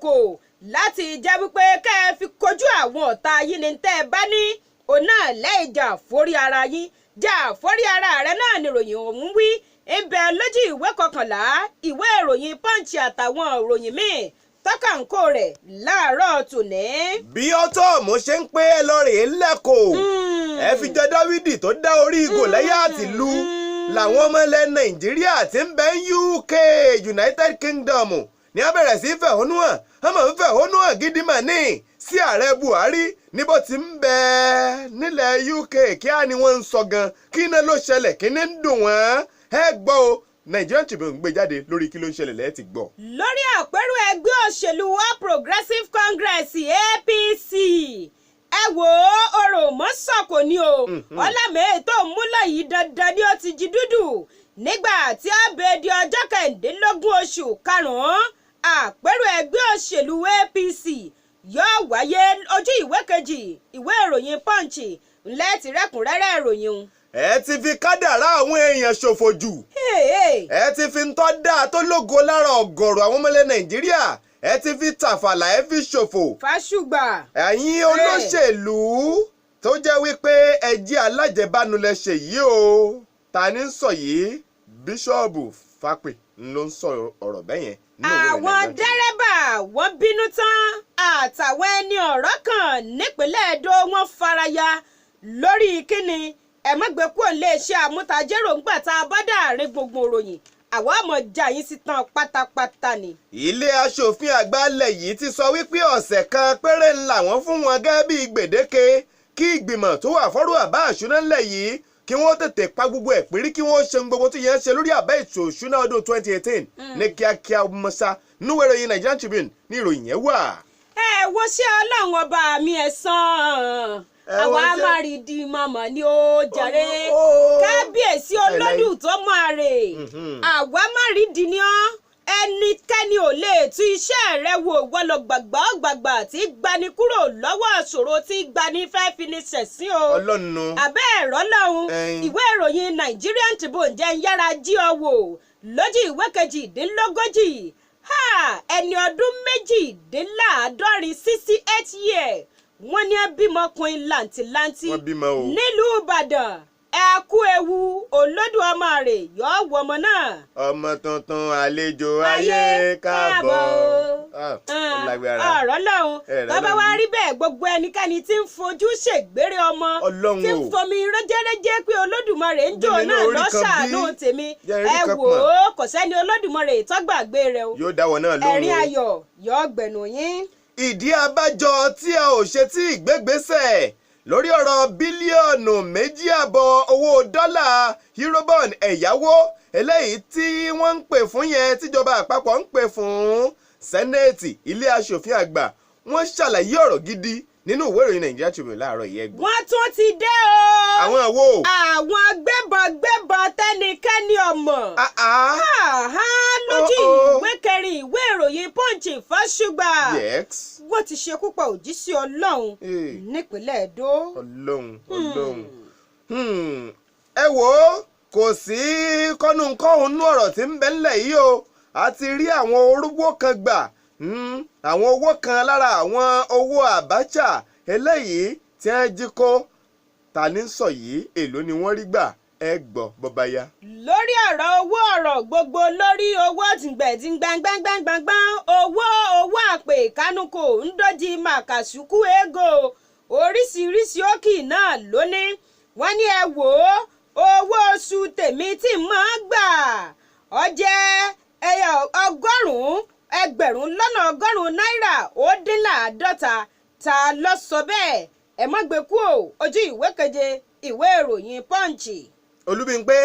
Òkò láti jẹ́ wípé kẹ́ ẹ fi kojú àwọn ọ̀tá yín ni tẹ́ ẹ bá ní òun náà lẹ́ìjà forí ara yín, jà forí ara rẹ náà nìròyìn ọ̀hún wí. Ń bẹ lójú ìwé 11 ìwé ìròyìn Punch àtàwọn ìròyìn míì tọ́kànkó rẹ̀ láàárọ̀ tòní. Bí ọ́tọ́ọ̀mù ṣe ń pé ẹ lọ rèé lẹ́kọ̀ọ́, ẹ fi jọ Dávìdì tó dá orí Gòláyátì lu làwọn ọmọ ilẹ̀ Nàìjíríà tí ń bẹ ní UK, United Kingdom, ní a bẹ̀rẹ̀ sí fẹ̀hónú hàn. Wọ́n máa ń fẹ̀hónú hàn gidi mà ní sí ààrẹ Buhari níbo tí ń bẹ nílẹ̀ UK. Kí á ní wọ́n ń sọ gan? Kí iná ló ṣẹlẹ̀? Kí ní ń dùn wọ́n? Ẹ gbọ́ o, Nigerian Tribune gbé jáde lórí kí ló ń ṣẹlẹ̀ lẹ́ẹ̀ ti gbọ́. Lórí àpérò ẹgbẹ́ òṣèlú All Progressive Congress, APC, ẹ wò ó, ọ̀rọ̀ mọ́sọ̀kò ni o. Ọlámẹ́ẹ̀ tó ń múlẹ̀ yìí, dandan ni ó ti jí dúdú nígbà tí a bẹ di ọjọ́ 16 oṣù karùn-ún, àpérò ẹgbẹ́ òṣèlú APC yóò wáyé. Ojú ìwé 2 ìwé ìròyìn Punch ńlẹ́ ti rẹ́kùnrẹ́rẹ́ ìròyìn. Ẹ ti fi kádàrá àwọn èèyàn ṣòfò jù. Ẹ ti fi ń tọ́ dáa tó lógo lára ọ̀gọ̀rọ̀ àwọn ọmọ ilẹ̀ Nàìjíríà, ẹ ti fi tàfàlà, ẹ fi ṣòfò. Fàṣùgbà. Ẹ̀yin olóṣèlú tó jẹ́ wípé ẹ jí alájẹbánu lẹ ṣe yìí o. Ta ni ń sọ yìí? Bíṣọ́ọ̀bù Fápè ló ń sọ ọ̀rọ̀ bẹ́yẹn nínú ìwé ìròyìn Àwọn Nigerian Tribune. dẹ́rẹ́bà wọ́n bínú tán àtàwọn ẹni ọ̀rọ̀ kan nípínlẹ̀ Èdò, wọ́n faraya lórí kíni? Ẹ má gbé kúrò iléeṣẹ́ àmútajérò ńgbà tá a bá dàárín gbogbo òròyìn, àwa àmọ̀ já yín sí tán pátápátá ni. Ilé aṣòfin àgbà ilẹ̀ yìí ti sọ wípé ọ̀sẹ̀ kan péré ń làwọn fún wọn gẹ́gẹ́ bí gbèdéke kí ìgbìmọ̀ tó wà fọ́rọ̀ àbá àṣúná ńlẹ̀ yìí kí wọ́n tètè pa gbogbo ẹ̀ pírí, kí wọ́n ṣe gbogbo tó yẹn ṣe lórí àbá ètò òṣúná ọdún 2018 ní kíákíá mọ́sá. Nínú ìròyìn Nigerian Tribune ní ìròyìn yẹn wà. Ẹ wo ṣé Ọlọ́run ọba mi ẹ̀sán Ẹ àwa wo ṣé- máa mọ̀mọ́ ni ó jàre. Ó. Kábíyèsí olódù tó máa rè, àwa máa rí di ni ọ́, ẹnikẹ́ni ò lè tú iṣẹ́ rẹ wò wọ́lọ̀ gbàgbà gbàgbà tí gbani kúrò lọ́wọ́ ìṣòro tí gbani fẹ́ fi ní ṣẹ̀sín o. Ọlọ́nu. Abẹ́ ẹ̀rọ lọ́hùn. Ìwé ìròyìn Nigerian Tribune jẹ́ ń yára jí ọ wò lójú ìwé 38. Ha, ẹni ọdún 78, 68 year, wọ́n ní bímọkùnrin làǹtìlanti Wọ́n bímọ o. nílùú Ìbàdàn. Ẹ kú ewu olódù ọmọ rẹ̀ yọ wọ ọmọ náà. Ọmọ tuntun, àlejò ayé, káàbọ̀. Ah, ó lágbára. Ọ̀rọ̀ lọ́hùn. Ẹ̀rọ Bàbá wa lọ́hùn. rí bẹ́ẹ̀, gbogbo ẹnikẹ́ni tí ń fojú ṣègbére ọmọ, Ọlọ́run tí ń o. fomi rẹ́jẹ́rẹ́jẹ́ pé Olódùmarè ń jò Jẹ́mi náà náà orí kan lọ́ṣàánú bí. tèmi. Jẹ́ rí Ẹ kan wò pọ̀n. ó, kò sẹ́ni Olódùmarè tọ́gbàgbé rẹ o. Yóò dáwọ́ náà lóhùn Ẹ̀rín o. ayọ̀ yọ gbẹ̀nù yín. Ìdí abájọ tí a ò ṣe tí ìgbégbèsẹ̀ lórí ọ̀rọ̀ bílíọ̀nù 2.5 owó dọ́là Eurobond ẹ̀yáwó eléyìí tí wọ́n ń pè fún yẹn, tíjọba àpapọ̀ ń pè fún, Sẹ́nẹ̀tì, ilé aṣòfin àgbà, wọ́n ṣàlàyé ọ̀rọ̀ gidi nínú ìwé ìròyìn Nigeria Tribune láàárọ̀ yìí. Ẹgbẹ́. Wọ́n tún ti dé o. Àwọn wo? Àwọn gbébọn gbébọn tẹ́nikẹ́ni ọmọ. Ah, ah. Àhá, lójú Oh, oh. ìwé 4 ìwé ìròyìn Punch, Fásùgbà. Wọ́n ti ṣekú pa òjíṣẹ́ Ọlọ́run nípínlẹ̀ Èdó. Ọlọ́run, Ọlọ́run. Ẹ wò ó, kò sí kọ́nù-kọ́hún nú ọ̀rọ̀ tí ń bẹ ńlẹ̀ yìí o. A ti rí àwọn orúgbó kan gbà, àwọn owó kan lára àwọn owó Abacha eléyìí tí wọ́n jí kó. Ta ní sọ yìí? Èló ni wọ́n rí gbà? Ẹ gbọ́ bọ́bá yá. Lórí ọ̀rọ̀ owó, ọ̀rọ̀ gbogbo lórí owó tìǹgbẹ̀tìǹgbàngbàngbàngbàn, owó owó àpè kánúkò ń dọ́jì màkàsùkú ego oríṣiríṣi òkì náà lóní. Wọ́n ní ẹ wò ó, owó oṣù tèmi tí mò ń gbà ó jẹ́ ẹyọ 190,000 náírà ó dín láàádọ́ta. Ta ló sọ bẹ́ẹ̀? Ẹ má gbé kú o, ojú ìwé 7 ìwé ìròyìn Punch. Olúbímpé.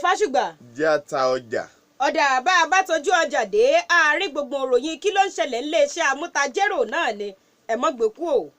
Fásùgbà. Jẹ́ ata ọjà. Ọ̀dà bá a bá tọ́jú ọjà dé àárín gbogbo ìròyìn, kí ló ń ṣẹlẹ̀ níléeṣẹ́ amútajérò náà ni. Ẹ má gbé kú o.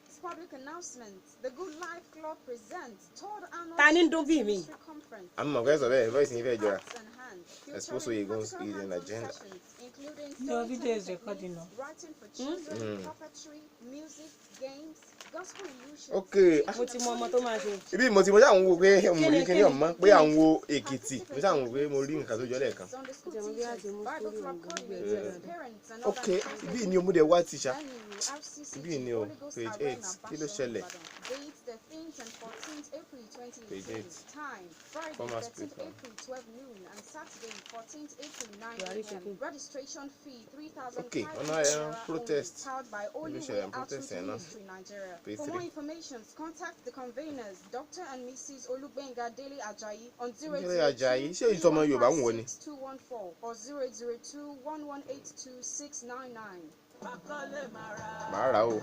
This public announcement, the Good Life Club presents third annual Ta ni ń dún bí mi? Ministry Conference. Àmọ́ mọ̀ fẹ́ sọ bẹ́ẹ̀, voice yín fẹ́ jọra. Hearts and Hands, Expose featuring Oyegun's practical hidden hands-on agenda. sessions. including Your video is storytelling recording now. techniques, writing for children, puppetry, music, games, gospel illusions. Okay. Mo ti mọ ọmọ tó máa ṣe. Ibi mo ti mo ṣáà ń wo pé mo rí Kíni, kíní kíni, ọ̀mọ́ pé à ń wo Èkìtì, mo ṣáà ń wo pé mo rí nǹkan tó jọ lẹ́ẹ̀kan. Sunday school Jẹ́ mo bí a ti teachers, mú Bible story club ọ̀hún gbogbo ẹ̀ coordinators, dáadáa. parents and Ok, other interested ibi ni Omude wá ti ṣá. Venue, RCCG, Ibi ni o, Holy Ghost page Arena, 8. Kí ló Bashan, ṣẹlẹ̀? Ibadan. Date 13th and 14th April 2018. Page 8. Time, Friday Commerce 13th paper. April 12 noon and Saturday 14th April 9 Buhari ṣe a.m. kí ni? Registration fee 3,500 Ok, ọ̀nà ẹran naira only. protest. Powered by Kí Holy ló Way ṣẹlẹ̀ Outreach protest yẹn náà? Ministry Nigeria. Page For more 3. information, contact the conveners, Dr. and Mrs. Olugbenga Dele Ajayi on Délé Ajayi, ṣé ìtọ́mọ Yorùbá ń wọ ni? 002-214 or 002-1182-699. Màá rà á o.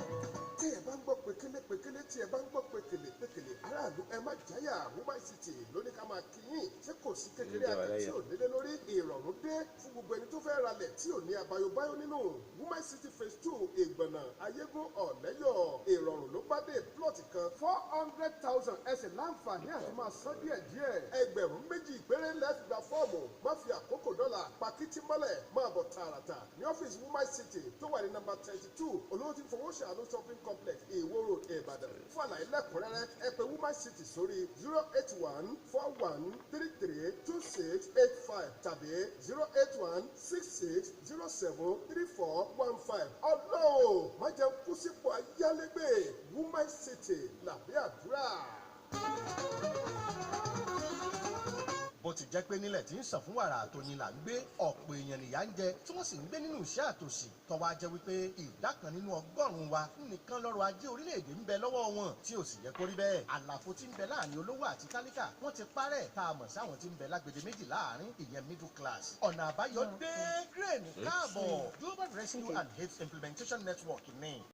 Tí ẹ bá ń gbọ́ pékélé pékélé, tí ẹ bá ń gbọ́ pékélé pékélé, aráàlú, ẹ má jáyà. Woman City ló ní ká máa kíyìn. Ṣé kò sí kékeré Ǹjẹ́ wà àti láyà? tí ò nílé lórí? Ìrọ̀rùn dé fún gbogbo ẹni tó fẹ́ ralẹ̀ tí ò ní abayobáyó nínú. Woman City Phase 2, Ìgbọ̀nà Ayégún Ọ̀lẹ́yọ̀, ìrọ̀rùn ló bá dé. Plot kan, 400,000, ẹsẹ̀ láǹfààní àti máa san díẹ̀ díẹ̀. 2,000 péré lẹ́ẹ̀fì gba fọ́ọ̀mù. Má fi àkókò dọ́là pakítí mọ́lẹ̀, máa bọ̀ tààràtà ní ọ́fíìsì Woman City tó wà ní nọ́mbà 32, Olówó tí fowó ṣàánú Shopping Complex, Ìwó Road, Ìbàdàn. Fún àlàyé lẹ́kùnrẹ́rẹ́, ẹ pè Woman City sórí 08141332685 tàbí 08166073415. Ọlọ́run má jẹ́ kú sípò ayálégbé. Woman City làbí àdúrà. Bó ti jẹ́ pé nílẹ̀ tí ń sàn fún wàrà àtòyìn là ń gbé, ọ̀pọ̀ èèyàn nìyà ń jẹ tí wọ́n sì ń gbé nínú ìṣẹ́ àtòṣì, tọ́wọ́ á jẹ́ wípé ìdá kan nínú ọgọ́rùn-ún wa nìkan lọ́rọ̀ ajé orílẹ̀-èdè ń bẹ lọ́wọ́ wọn, tí ò sì yẹ kó rí bẹ́ẹ̀. Àlàfo tí ń bẹ láàrin olówó àti tálíkà wọ́n ti parẹ́, tá a mọ̀ sáwọn tí ń bẹ lágbede méjì láàrin, ìyẹn middle class. Ọ̀nà àbáyọ dé. Crane káàbọ̀, Global Rescue and AIDS Implementation Network ní.